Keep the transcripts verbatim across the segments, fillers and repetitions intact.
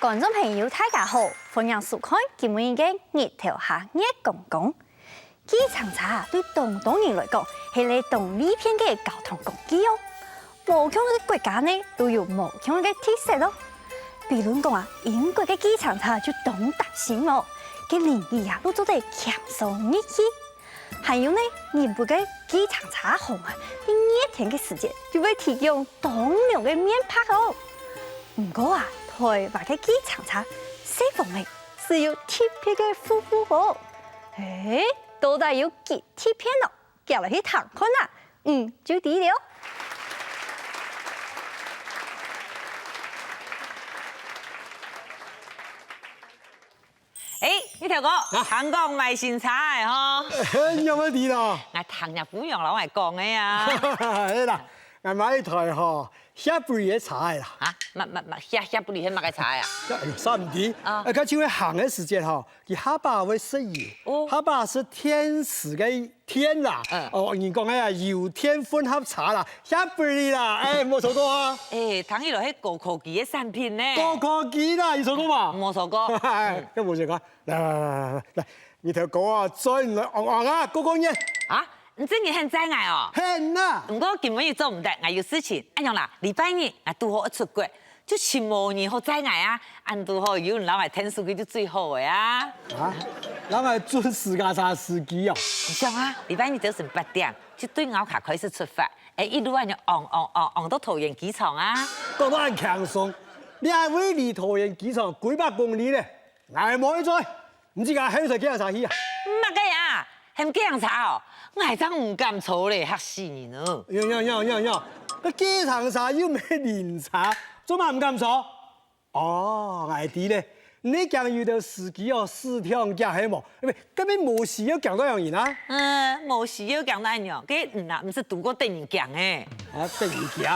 觀眾朋友，大家好，歡迎收看今晡日个日頭下月光光。計程車啊，對當多人來講，係一個當利便个交通工具哦。無共个國家呢，都有無共个特色哦。比如講啊，英國个計程車就當貼心哦，該輪椅啊，都做得輕鬆入去。 還有呢，日本个計程車行啊，在熱天个時節，就會提供當涼个面帕哦。毋過啊，臺灣个計程車，細房仔係有特別个服務哦。誒，到底有幾特別呢？遽來去聽看啊，嗯，就知了。誒，日頭哥，聽講買新車仔吼？仰會知咯？𠊎聽若餔娘摎𠊎講个啊。係啦，𠊎買一臺吼，夏布里个車仔啦。啊，麼麼麼，夏夏布里係麼个車仔啊？哎喲，煞毋知。啊，該就係行个時節吼，佢下把會食油，哦，下把係電池个 電啦，哦，人講个啊，油電混合車啦，夏布里啦，哎，無錯過啊。哎，聽起來係高科技个產品呢。高科技啦，有錯過無？無錯過。哎，該無錯過。來來來來來，日頭哥啊，載你來玩玩啊，過過年。啊，你真个肯載𠊎哦？肯啊。毋過今晡日做毋得，𠊎有事情。恁樣啦，禮拜日𠊎堵好愛出國， 就尋無人好載𠊎啊，恁堵好有人摎𠊎𢯭手機就最好个啊。啊，摎𠊎準時𠊎儕司機哦。你想啊，禮拜日朝晨八點，就對艅客開始出發，哎，一路恁樣昂昂昂昂到桃園機場啊。講到恁輕鬆，這位離桃園機場幾百公里呢，𠊎無愛載。 你自家喊台計程車去啊？麼个啊？喊計程車哦？𠊎正毋敢坐咧，嚇死人哦！喲喲喲喲喲，該計程車又毋係靈車，做麼毋敢坐？哦，𠊎知咧，你驚有兜司機哦，死跈遽係無？該邊無需要驚到仰人啊？嗯，無需要驚到仰，該你啊，毋識堵過得人驚个。啊，得人驚？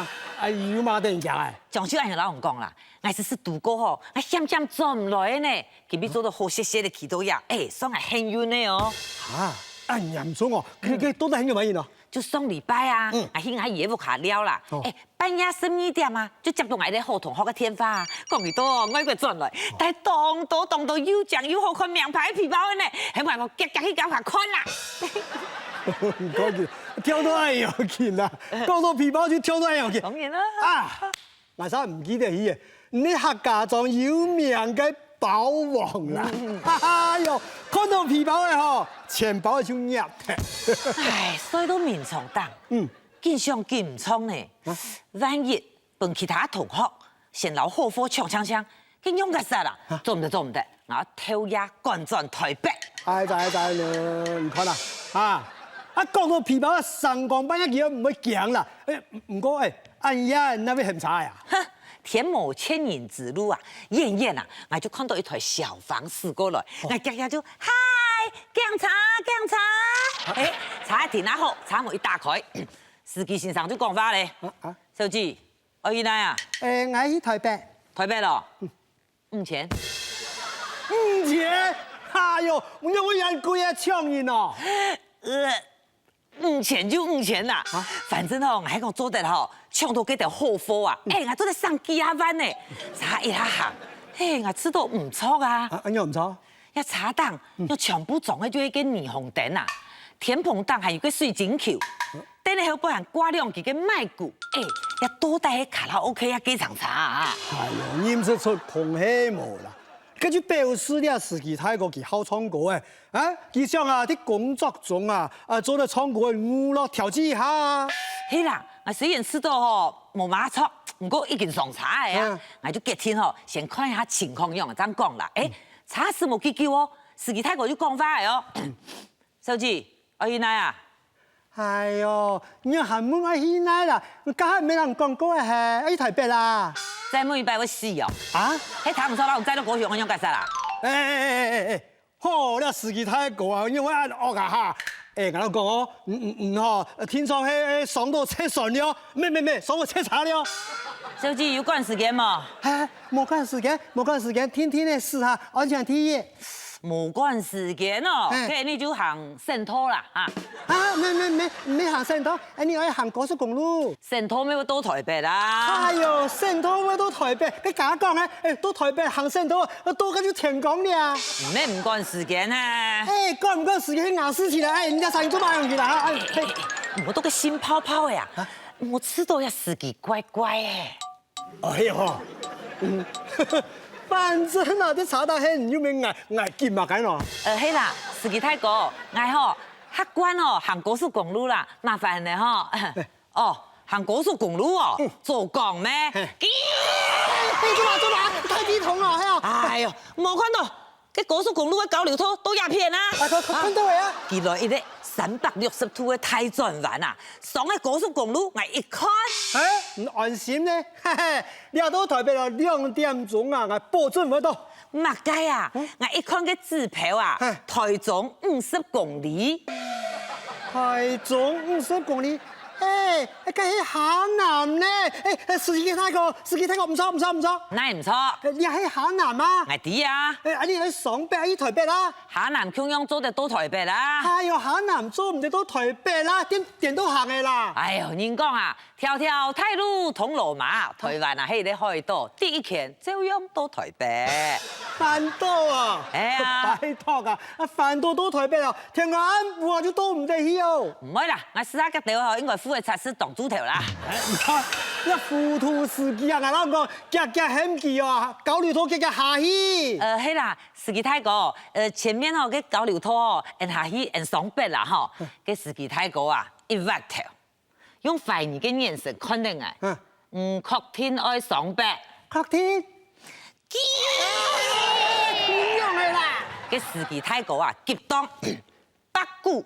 啊，有麼得人驚啊？將就恁樣摎你講啦， 𠊎時時堵過吼，𠊎險險轉毋來个呢，今晡日做到好勢勢个企到這，哎，算𠊎幸運个哦。啊，恁嚴重哦，該該到底係仰般呢？就上禮拜啊，𠊎去𠊎姨个屋下尞啦，哎，半夜十二點啊，就接到𠊎一個好同學个電話啊，講佢到外國轉來，帶當多當多又靚又好看名牌个皮包呢，喊𠊎遽遽去佢屋下看啦。你看佢，跳到恁樣緊啊，講到皮包就跳到恁樣緊。當然啦。啊， 𠊎煞毋記得去，你係客家庄有名个包王啦！哈哈喲，看到皮包仔吼，錢包就捏忒。唉，睡到眠床頂，嗯，緊想緊毋著呢。萬一分其他同學先摎好貨搶搶搶，該仰結煞啊？做毋得，做毋得，𠊎透夜趕轉臺北。唉，在在呢，你看啊，啊，啊，講到皮包，三更半夜佢又毋會驚啦。毋過，唉， 恁夜哪位喊車啊？哼，天無絕人之路啊，遠遠啊，𠊎就看到一台消防駛過來，𠊎遽遽就：「嗨，警察，警察！」哎，車停啊好，車門一打開，司機先生就講話咧：「小姐，愛去哪啊？」「哎，𠊎去臺北。」「臺北咯？五千。」「五千？哎喲，毋用𠊎恁貴啊，搶人哦！」「呃， 五千就五千啦，反正吼，𠊎係講做得吼，搶到該兜好貨啊，哎，𠊎做得省幾下萬呢。」車一下行，嘿，𠊎試著毋著啊。「啊，恁樣毋著？」「這車頂，又全部裝个就係該霓虹燈啊，天棚頂還有該水晶球，燈个後背還掛兩支該麥牯，哎，這到底係卡拉OK啊，計程車啊？」「哎喲，認識出空氣無啦？」 該就表示這司機大哥佢好唱歌欸，啊，佢想啊，在工作中啊，啊，做得唱歌个娛樂調劑一下啊。「係啦，𠊎雖然試著吼無麼著，毋過已經上車仔啊，𠊎就決定吼，先看一下情況仰仔正講啦。」哎，車駛無幾久哦，司機大哥就講話仔哦：「小姐，愛去哪啊？」 「哎喲，你還問愛去哪啦？你該下毋係摎你講過仔係，愛去臺北啦。」「再問一擺會死哦！」「啊？」「係聽毋著摎你載到高雄仰結煞啦？」「哎哎哎哎哎哎，好，這司機大哥啊，仰會恁惡啊哈？哎，𠊎摎你講哦，嗯嗯嗯吼，聽說係，係傷到切船了，咩咩咩，傷到切車了。」「小姐，有趕時間無？」「哎，無趕時間，無趕時間，定定仔駛哈，安全第一。」無趕時間哦，嘿。該你就行省道啦，哈。啊，毋，毋，毋，毋行省道，恁樣愛行高速公路。省道乜會到臺北啦。哎喲，省道會到臺北，該假講呢，哎，到臺北行省道，到該就天光了。毋係毋趕時間呢。哎，趕毋趕時間係𠊎事情啦，哎，人家生意做麼樣去啦，哈，哎，嘿。我都个心泡泡个啊，啊？我知道這司機怪怪个。 哦，係吼。嗯，反正啊，這車到現又免𠊎，𠊎緊嘛，該喏。呃，係啦，司機大哥，𠊎吼，習慣哦，行高速公路啦，麻煩你吼。哦，行高速公路哦，嗯。做工咩？嘿。哎，做麼，做麼？太激動了，係啊。哎喲，無看到 該高速公路个交流道到這片啊！啊，看，看，看到了啊！佢來一個三百六十度个大轉彎啊！上个高速公路，𠊎一看，哎，你安心呢，嘿嘿，這到臺北了兩點鐘啊，𠊎保證會到。麼个啊？嗯？𠊎一看个指標啊，嘿。臺中五十公里。臺中五十公里， 哎，哎，該係下南呢！哎，哎，司機大哥，司機大哥，毋著，毋著，毋著。哪毋著？哎，這係下南啊！𠊎知啊。哎，恁樣係上北去臺北啊？下南共樣做得到臺北啊？哎喲，下南做毋得到臺北啊，顛，顛倒行个啦。哎喲，人講啊，條條大路通羅馬，臺灣啊，係一個海島，第一圈照樣到臺北。半島啊？哎呀。拜託啊，啊，半島到臺北啊， 天光暗晡啊就到毋得去哦。毋會啦，𠊎試下腳兜吼，應該赴个測試當晝頭啦。哎，你看，這糊塗司機啊，𠊎摎你講，遽遽喊佢哦，交流道遽遽下去。呃，係啦，司機大哥，呃，前面吼，該交流道吼，𫣆下去，𫣆上北啦吼。該司機大哥啊，一斡頭， 用懷疑个眼神看等𠊎。嗯。你確定愛上北？確定。你仰仔啦？該司機大哥啊，急當，八股。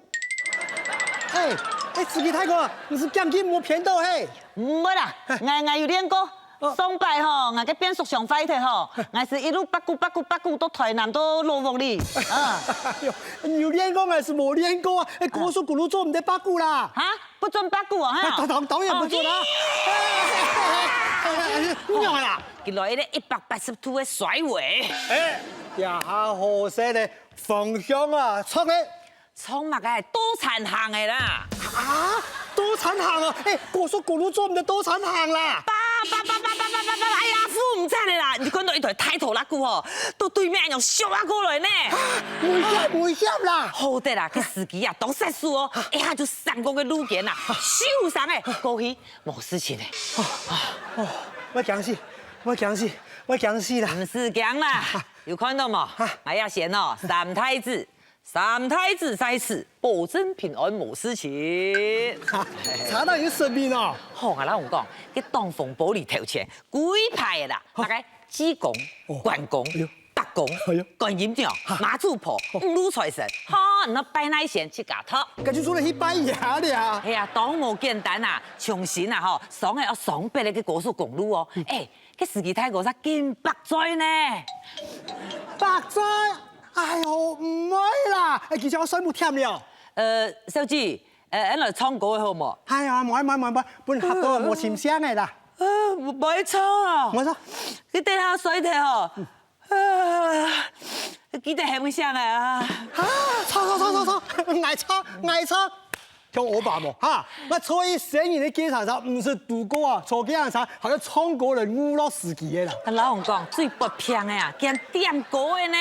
哎，哎，司機大哥，你係驚佢無偏到嘿？毋會啦，𠊎，𠊎有練過。哦。上擺吼，𠊎个變速箱壞忒吼，𠊎係一路八股八股八股到臺南到老屋哩。嗯。哎喲，你有練過，𠊎係無練過啊！哎，高速公路做毋得八股啦。哈？ 不准八股啊，哈！啊，當，當，當然不准啊！哦，哎，哎，哎，哎，哎，你仰仔啦？佢來一個一百八十度个甩尾。哎，這下好勢咧，方向啊，著咧。著麼个？倒車行个啦！啊，倒車行啊！哎，高速公路做毋得倒車行啦！爸爸爸爸爸爸爸爸！哎呀，負責个啦！你看到一台大拖拉庫吼，到對面恁樣咻啊過來呢！啊，危險，危險啦！好得啦，該司機啊，當煞手哦，一下就 閃過个路肩啊，咻聲仔過去，無事情个。哦，哦，𠊎驚死，𠊎驚死，𠊎驚死啦！毋使驚啦，有看到無？啊。𠊎這先哦，三太子，三太子在此，保證平安無事情。差到有生命哦！好，𠊎摎你講，該擋風玻璃頭前，歸排个啦，好。大概 濟公、哦。關公、哎喲。伯公、哎喲。觀音娘、哈。媽祖婆、哦。五路財神，吼，你愛拜哪仙自家擇。該就做得去拜爺了啊。係啊，當無簡單啊，重新啊吼，上个愛上北个高速公路哦。嗯。哎，該司機大哥煞緊迫嘴呢。迫嘴？哎喲，毋會啦，哎，其實𠊎睡目忝了。呃，小姐，呃，𫣆來唱歌个好無？哎呀，無愛，無愛，無愛，無愛，分嚇到無清醒个啦。呃，無愛唱啊？無愛唱。你等下睡忒吼， 啊，記得喊一聲啊。啊，唱，唱，唱，唱，唱，𠊎唱，𠊎唱。像我爸無？哈，𠊎坐一生人个計程車，毋識堵過啊，坐計程車還愛唱歌來娛樂司機个啦。啊，摎你講，最發病个啊，驚點歌个呢。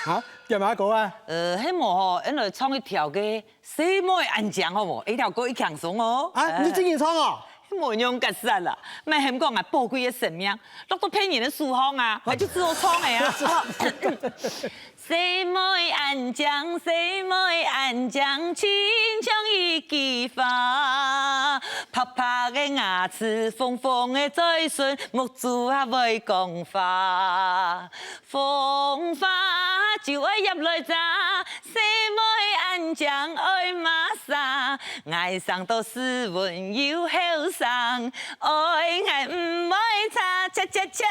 哈，點麼歌啊？呃，係無吼，𫣆來唱一條个 細妹恁靚好無？一條歌已輕鬆哦。啊，你正經唱哦？無恁樣結煞啦，莫喊講𠊎寶貴个生命，落到別人个手項啊，𠊎就只好唱个啊。細妹恁靚，細妹恁靚，親像一枝花，白白个牙齒，紅紅个嘴唇，目珠還會講話。 紅花就愛葉來遮，細妹恁靚愛麼儕，𠊎生到斯文又後生，愛𠊎毋會差，恰恰恰。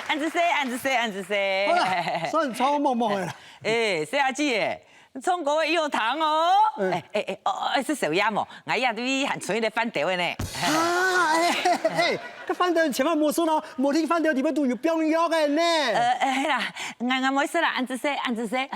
恁仔細，恁仔細，恁仔細。好啦，算唱默默个啦。哎，細阿姊哎，唱歌个有聽哦。嗯。哎哎哎，哦，哎，係宵夜無？𠊎這位還伸一個飯兜个呢。啊，哎哎哎，該飯兜千萬莫伸哦，無定飯兜裡背都有放藥个呢。呃，哎，係啦，𠊎𠊎毋愛食啦，恁仔細，恁仔細。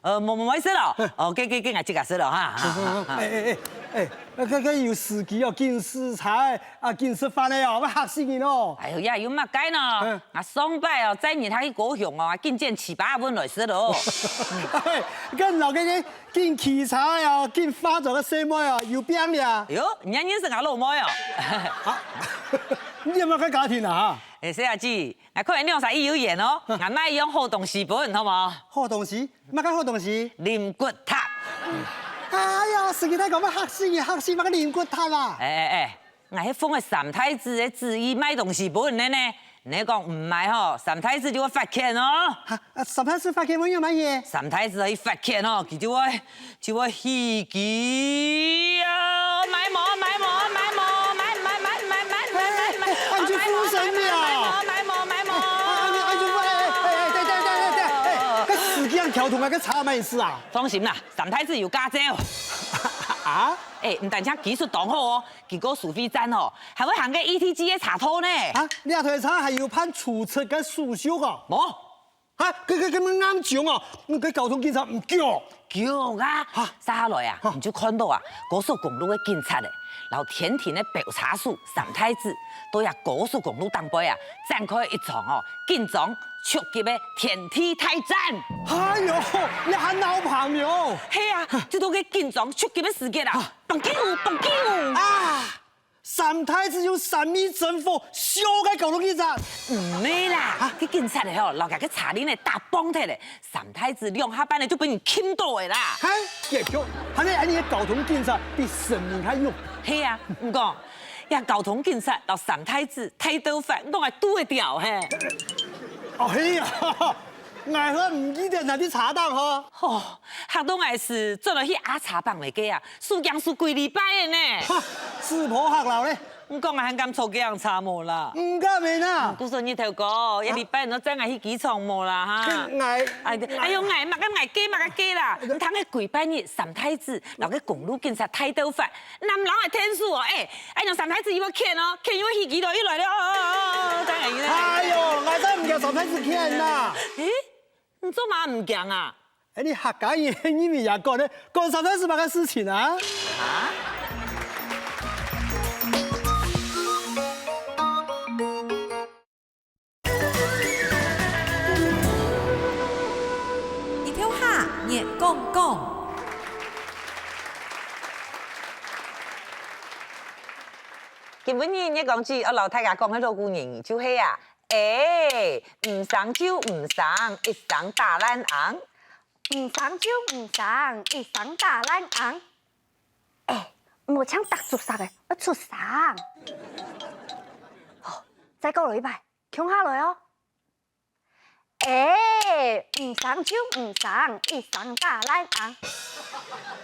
呃，無無無愛食咯。哦，該該該，𠊎自家食咯哈。哈哈哈。哎哎哎哎，該該有司機哦，緊駛車个，啊緊食飯个哦，會嚇死人哦。哎喲呀，有麼个呢？嗯。 啊，上擺哦，載人客去高雄哦，緊揀粢粑仔來食咯。哎，該老个緊騎車哦，緊化妝个細妹哦，有病了。哎喲，你也認識𠊎老妹哦？啊，你有麼个家庭啊？哎，細阿姊，𠊎看你兩儕已有緣哦，𠊎買一樣好東西分你，好無？好東西？麼个好東西？靈骨塔。哎呀，司機大哥，乜嚇死人，嚇死麼个靈骨塔啊？哎哎哎， 𠊎係奉該三太子个旨意買東西分你呢。你講毋買吼，三太子就會罰錢哦。哈，啊，三太子罰錢會仰般呢？三太子一罰錢哦，佢就會就會起乩啊！買無，買無，買無，買買買買買買買買！哎，哎，你就附身了。買無，買無，買無。哎，哎，哎，就哎哎哎哎，對對對對對，哎，該司機恁跳動啊，該車麼个意思啊？放心啦，三太子有駕照。啊？哎，毋單淨技術當好哦， 佢過收費站吼，還會行該E T G个車道呢。啊，這台車還有辦出測个手續哦？無。啊，該該該麼恁嚴重哦，該交通警察毋叫？叫啊！哈。續下來啊，哈。你就看到啊，高速公路个警察咧，摎天庭个飆車手三太子，到這高速公路頂背啊，展開一場哦，緊張出擊个天地大戰。哎喲，這還鬧棚喲！係啊，就到該緊張出擊个時節啊，哈。 嘭嘰嗚，嘭嘰嗚！啊！三太子用三昧真火燒該交通警察。毋係啦，該警察仔吼，摎佢个車輪仔打崩忒咧，三太子兩下半仔就分人撳倒咧啦。嘿，結局，還係恁樣个交通警察比神明還勇。係啊，毋過，這交通警察摎三太子大鬥法，仰會堵得著嘿？哦，係啊，𠊎還毋記得哪位車擋吼。吼， 嚇到𠊎斯轉來去壓車棚來个啊，輸驚輸幾禮拜仔呢。哈，死婆嚇老咧！你講𠊎還敢坐計程車無啦？毋敢个啦。故所日頭哥，這禮拜你載𠊎去機場無啦哈？𠊎，哎，哎喲，𠊎麼个𠊎計麼个計啦！你聽該幾拜日三太子，摎該公路警察大鬥法，男人个天數哦，哎，哎，你三太子又要譴哦，譴又要起機咯，又來了，哦，哦，哦，哦，真个，真个。哎喲，𠊎正毋驚三太子譴啦！咦？ 你做麼毋驚啊？哎，你客家人認為也管呢，管三太子麼个事情啊？啊？日頭下，月光光。今晡日月光姊愛摎大家講个老古人言就係啊， 哎，毋生就毋生，一生打爛罌。毋生就毋生，一生打爛罌。哎，毋好淨打竹杈仔，愛出聲。好，再過來一擺，共下來哦。哎，毋生就毋生，一生打爛罌。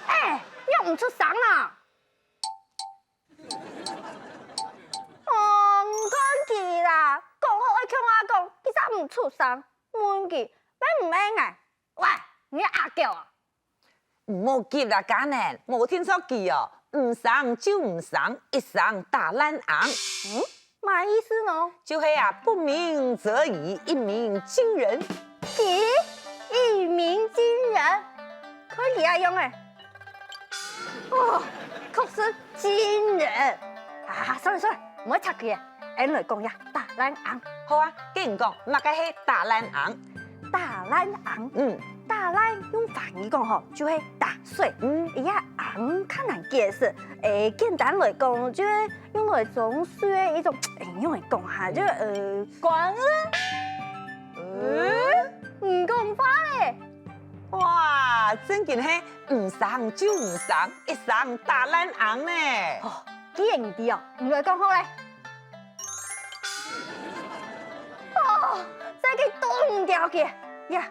哎，仰毋出聲啊？ 哦，你看佢啦，講好愛共下講，佢正毋出聲，問佢，愛毋愛𠊎？喂，你阿狗啊！毋好急啦，家人，無聽著佢哦，毋生就毋生，一生打爛罌。嗯？ 麼意思呢？就係啊，不鳴則已，一鳴驚人。咦，一鳴驚人，看佢恁樣仔。哦，確實驚人。啊，算了算了，毋好插佢了，𫣆來講這打爛罌。好啊，該你講，麼个係打爛罌？打爛罌，嗯，打爛用華語講吼，就係打碎。嗯，這罌較難解釋，誒，簡單來講，就係 用來裝水个一種，誒，仰仔講哈，就呃，罐仔。嗯，你講話咧。哇，正經係毋生就毋生，一生打爛罌呢。哦，既然你知哦，你來講好咧。哦，這个都毋了解呀。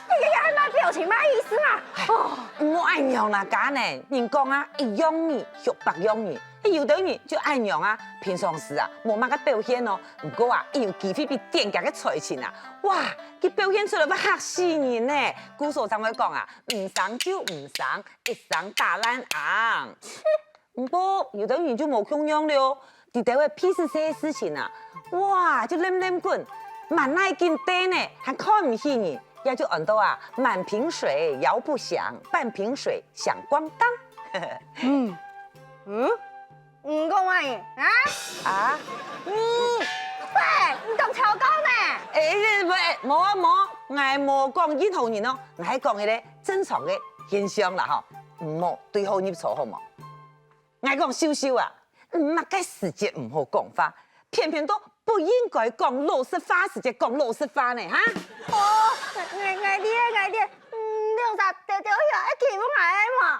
你這个恁樣表情麼意思啊？哦，毋好恁樣啦，家人。人講啊，一樣米畜百樣人，有兜人就恁樣啊，平常時啊，無麼个表現哦，毋過啊，一有機會分店家个才情啊，哇，佢表現出來會嚇死人呢。故所正會講啊，毋生就毋生，一生打爛罌。毋過有兜人就無共樣了哦，佢兜个屁事細个事情啊，哇，就淰淰滾，滿哪緊兜呢，還看毋起人，也就安到啊，滿瓶水搖不響，半瓶水響咣噹。嗯，嗯，你講麼个啊？啊？你，喂，你講超過呢？哎，喂，無啊無，𠊎無講任何人哦，𠊎係講一個正常个現象啦吼，毋好對號入座好無？ 𠊎講秀秀啊，你麼个時節毋好講話，偏偏都不應該講老實話時節講老實話呢，哈？哦，𠊎𠊎知，𠊎知，嗯，兩儕兜兜曉愛欺負𠊎嘛？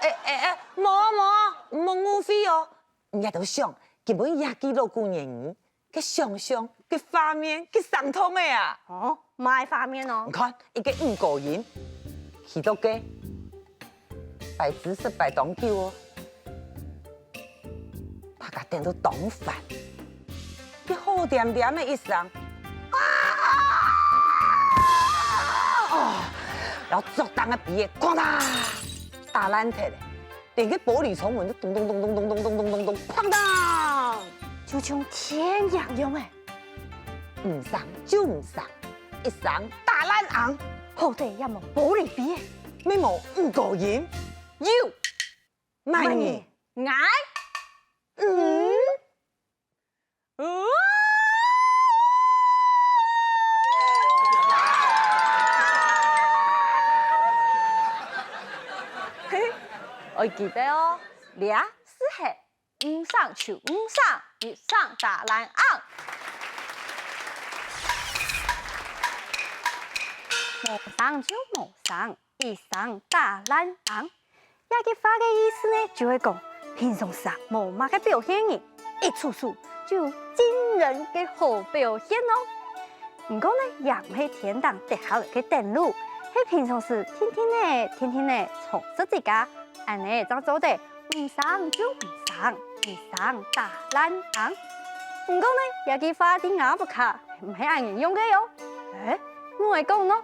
哎哎哎，無無，莫誤會哦！你兜想，根本也係老古人， 个想像，个畫面，个生動个啊！哦，麼个畫面哦？你看，一個五個人，企到該，擺姿勢擺當久哦，大家等到當煩，佢好恬恬个一聲，啊！哦，然後桌頂个杯仔，哐當，打爛忒了。 連个玻璃窗門都咚咚咚咚咚咚咚咚咚咚，哐當！就像電影樣誒。毋生就毋生，一生打爛罌。好得也無玻璃杯仔。乜無五個人。有。麼人？𠊎。嗯？ 嘿，愛記得哦，這就係毋生就毋生，一生打爛罌。無生就無生，一生打爛罌。 這句話个意思呢，就係講，平常時啊，無麼个表現个人，一出手就有驚人个好表現哦。毋過呢，也毋係天頂跌下來个等路，係平常時定定仔、定定仔充實自家，恁仔正做得毋生就毋生，一生打爛罌。毋過呢，這句話在吾屋下毋係恁樣用个喲。誒，仰會講呢？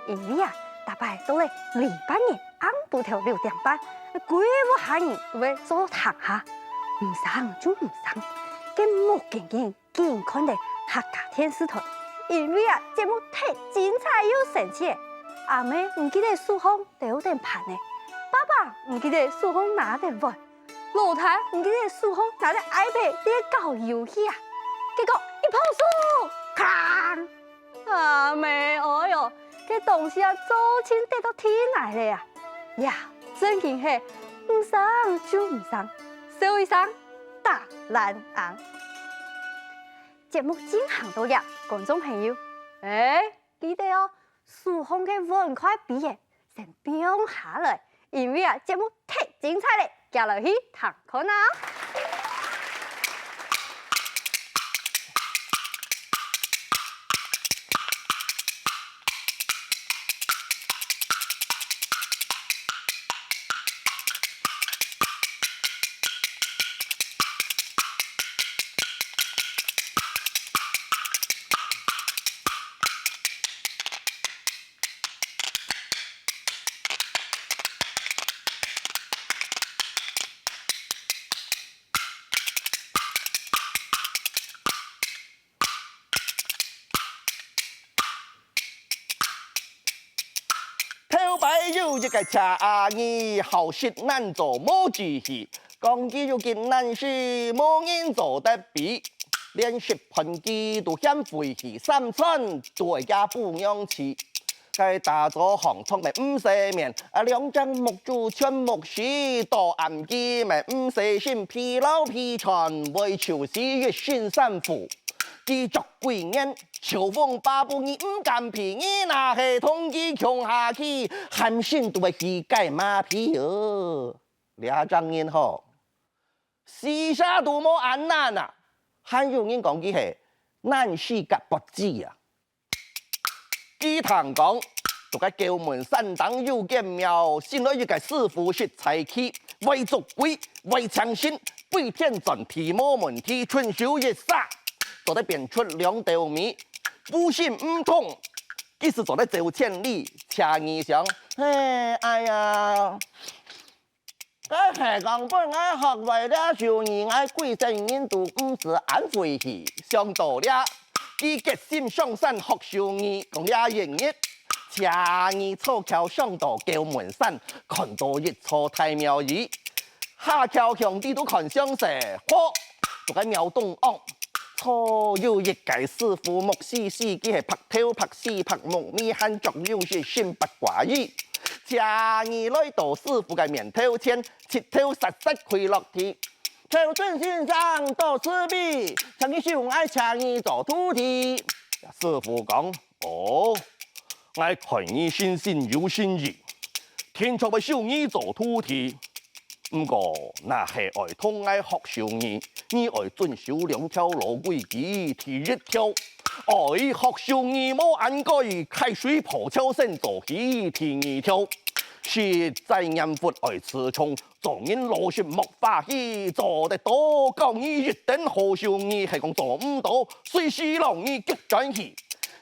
因為啊，逐擺到了禮拜日 暗晡頭六點半，歸屋下人都會坐廳下，毋生就毋生，該目金金緊看等客家電視台，因為啊，節目忒精彩又生趣。阿姆毋記得手項兜等盤仔，爸爸毋記得手項拿等碗，老弟毋記得手項拿等iPad在該搞遊戲啊。結果一碰手，鏗！ 阿姆哀喲，該當時啊，做盡跌到地泥了啊！呀，正經係毋生就毋生，笑一生打爛罌。節目進行到這，觀眾朋友，誒，記得哦，手項个碗筷杯仔先放下來，因為啊，節目忒精彩了，遽來去聽看啊！ 頭擺有一個謝阿姨，好食懶做無志氣，講佢有幾難食，無人做得比，連食飯佢都嫌費氣，三餐都愛厥餔娘飼。 該打早䟘床乜毋使眠，啊，兩隻目珠全目屎，到暗時乜毋使醒，疲勞疲喘，會愁死一身衫褲。佢著幾年，秋風八部你毋敢披，你若係同佢共下去，頷頸都會起雞嫲皮哦。這隻人吼，死煞都無恁懶啊！還有人講佢係懶屍佮蹩子啊！ 佢聽講，在該狗門山頂有間廟，新來一個師傅識財氣，會捉鬼，會請神，飛天轉地無問題，伸手一捎，做得變出兩斗米，無神無通，佢斯做得走千里。車兒想，嘿，哎呀， 該係講分𠊎學會這手藝，𠊎歸生人都毋使恁費氣。想到這，佢決心上山學手藝。講這一日，車兒坐轎上到狗門山，看到一座大廟宇，下轎兄弟都看相勢，嚯，在該廟中央， 坐有一個師傅，目屎屎，佢係白頭白絲白目眉，還著有一身八卦衣。車兒來到師傅个面頭前，膝頭煞煞跪落地。求尊先生多慈悲，請你收𠊎車兒做徒弟。師傅講：「哦，𠊎看你誠心有誠意，定著會收你做徒弟。 毋過，若係愛同𠊎學手藝，你愛遵守兩條老規矩。第一條，愛學手藝無恁該，㧡水破橋先做起。第二條，食齋念佛愛持中，做人老實莫花氣，做得到教你一等好手藝，係講做毋到，隨時摎你逐轉去。」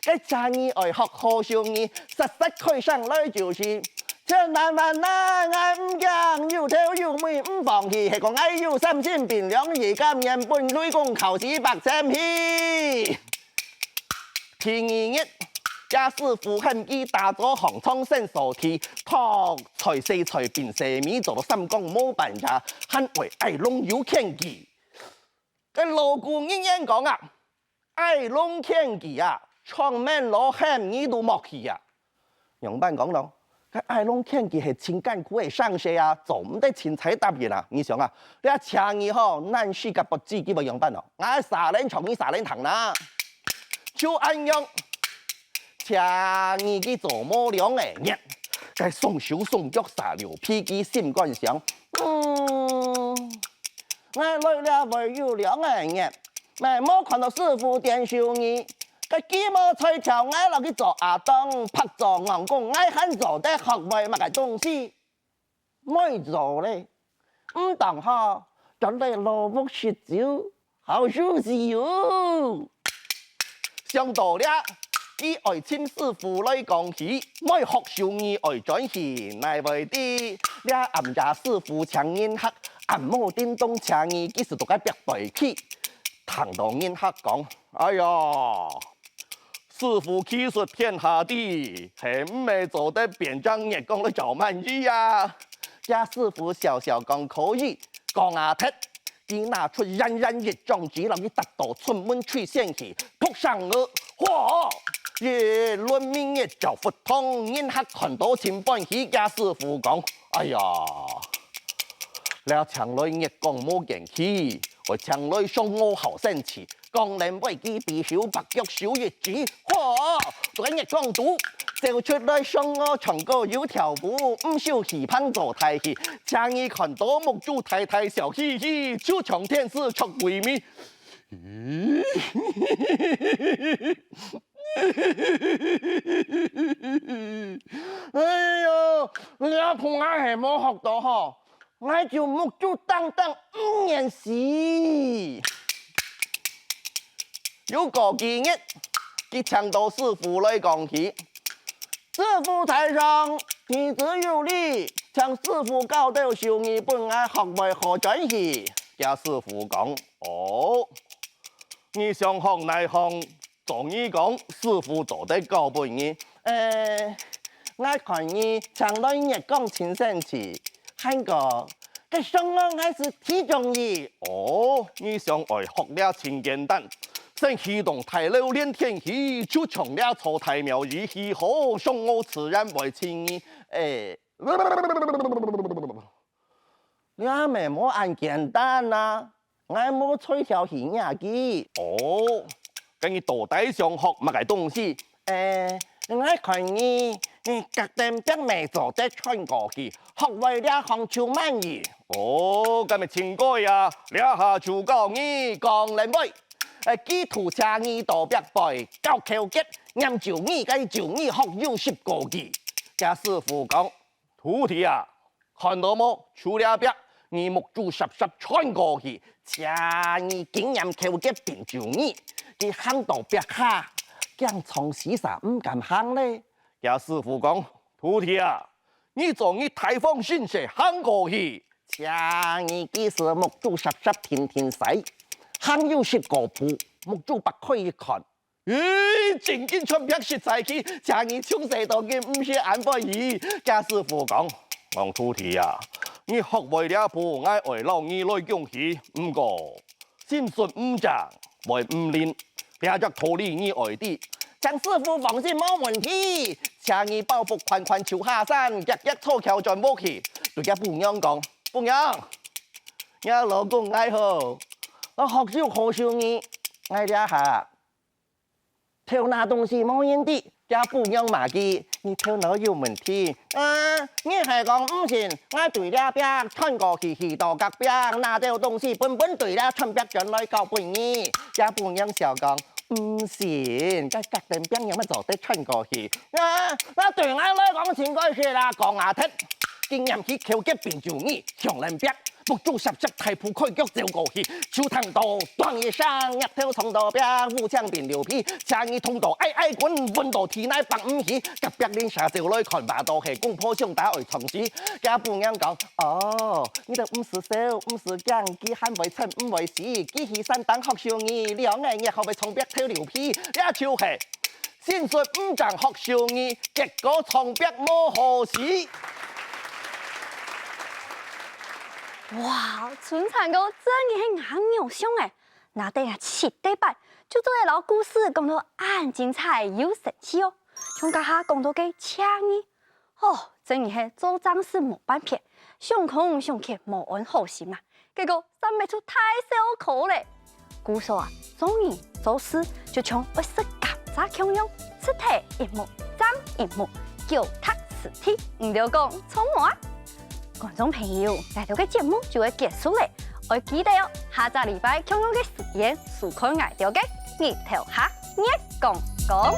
該車兒愛學好手藝，煞煞開聲來就係： 千難萬難，𠊎毋驚，有頭有尾毋放棄，係講𠊎有三心拚，兩耳甘願分雷公敲死百千喜。第二日，這師傅喊佢打早䟘床先掃地，擇菜洗菜拚洗米，做到三更無半夜，還會挨攏有譴譏。該老古人言講啊， 挨攏譴譏啊，長命老喊你都莫去啊。仰般講咯？該挨攏譴譏係盡艱苦个生事啊，做毋得凊彩答應啊。你想啊，這車兒吼，難死个不知佢會仰般咯。𠊎沙輪長，你沙輪長啦。就恁樣，車兒佢做無兩個月，該鬆手鬆腳沙溜，脾氣心肝想，嗯， 𠊎來這會有兩個月，乜無看到師傅展手藝，該佢無在調，𠊎摎佢做阿當，白做戇工，𠊎還做得學會麼个東西？毋會做咧，毋當好，做得老屋食酒，好休息喲。 想到這，佢愛尋師傅來講起，愛學手藝愛轉去，哪會知，這暗夜師傅請人客，暗無叮咚，車兒佢斯在該壁背去。聽到人客講：「哎呀，師傅其實天下第一，係毋係做得變隻月光來照滿佢啊？」這師傅笑笑講：「可以。」講啊忒， 佢拿出圓圓一張紙，摎佢擲到出門喙先去，噗聲啊，嘩！一輪明月照佛堂，人客看到盡歡喜。厥師傅講：「哎呀，這請來月光無見佢，愛請來嫦娥好生趣。」講等會佢比手畫腳手一指，嘩！在月光肚走出來，嫦娥唱歌又跳舞，毋收氣棚做大戲。車兒看到目珠大大笑嘻嘻，就像天使出位面。 哎喲，這課𠊎係無學到吼，𠊎就目珠盯盯毋願死。又過幾日，佢請到師傅來講起。師傅在上，弟子有禮，請師傅教導手藝分𠊎學會好轉去。厥師傅講：「哦， 你想學哪項？照你講，師傅做得教分你。」「呃，𠊎看你請來月光盡生趣，還過該嫦娥𠊎斯忒中意。」「哦，你想愛學這盡簡單，先起棟大樓連天起，就像這座大廟宇起好，嫦娥自然會請你。」「呃， 這乜無恁簡單啊，𠊎無才調去惹佢。」「哦，該你到底想學麼个東西？」「呃，𠊎看你，你隔等壁乜做得穿過去，學會這項就滿意。」「哦，該乜盡該啊，這下就教你。」講等會，呃，佢渡車兒到壁背，搞口訣，念咒語个咒語學有十過句。厥師傅講：徒弟啊，看到無？就這壁，你目珠霎霎穿過去，請你緊念口訣並咒語。佢行到壁下，驚撞死煞毋敢行咧。厥師傅講：徒弟啊，你做你大方先生行過去，請你記得目珠霎霎定定使。行有十過步，目珠擘開一看， 咦，正經穿壁實在去，請你從細到今毋識恁會去。厥師傅講：「戇徒弟啊，你學會這步，𠊎愛摎你來恭喜。毋過，心術毋正，會毋靈，這隻道理你愛知。」「請師傅放心，無問題。」請你包袱款款就下山，遽遽坐轎轉屋去，對厥餔娘講：「餔娘，若老公𠊎好，𠊎學有好手藝，𠊎這下 偷拿東西無人知，厥餔娘罵佢：「你頭腦有問題！」「啊，你係講毋信？𠊎對這壁穿過去，去到隔壁，拿兜東西本本對這穿壁轉來交分你。」厥餔娘笑講：「毋信，該隔等壁仰會做得穿過去？」「啊，該對𠊎來講真該事啦，講啊忒！」緊念起口訣並咒語，向等壁， 目珠霎霎大步開腳走過去，就聽到「咚」一聲，額頭撞到壁，烏青變溜皮，請你痛到哀哀滾，暈到地泥放毋起。隔壁鄰舍走來看，話到係公婆相打愛撞死。厥餔娘講：「哦，你兜毋使愁，毋使驚，佢還會撐，毋會死，佢去山頂學手藝，兩個月後會撞壁走溜皮。」這就係 心術毋正學手藝，結果撞壁無好勢。哇，春燦哥真个係𠊎偶像欸！拿等啊七十擺，就做得摎故事講到恁精彩又生趣哦。像這下講到个正字， 吼，真个係做正事無半撇，想空想缺無安好心啊！結果煞搣出大笑科咧。故所啊，做人做事就像愛食甘蔗共樣，食忒一目正一目，腳踏實地，毋著講錯無啊！觀眾朋友，𠊎兜个節目就愛結束咧，愛記得哦，下隻禮拜共樣个時間收看𠊎兜个日頭下月光光。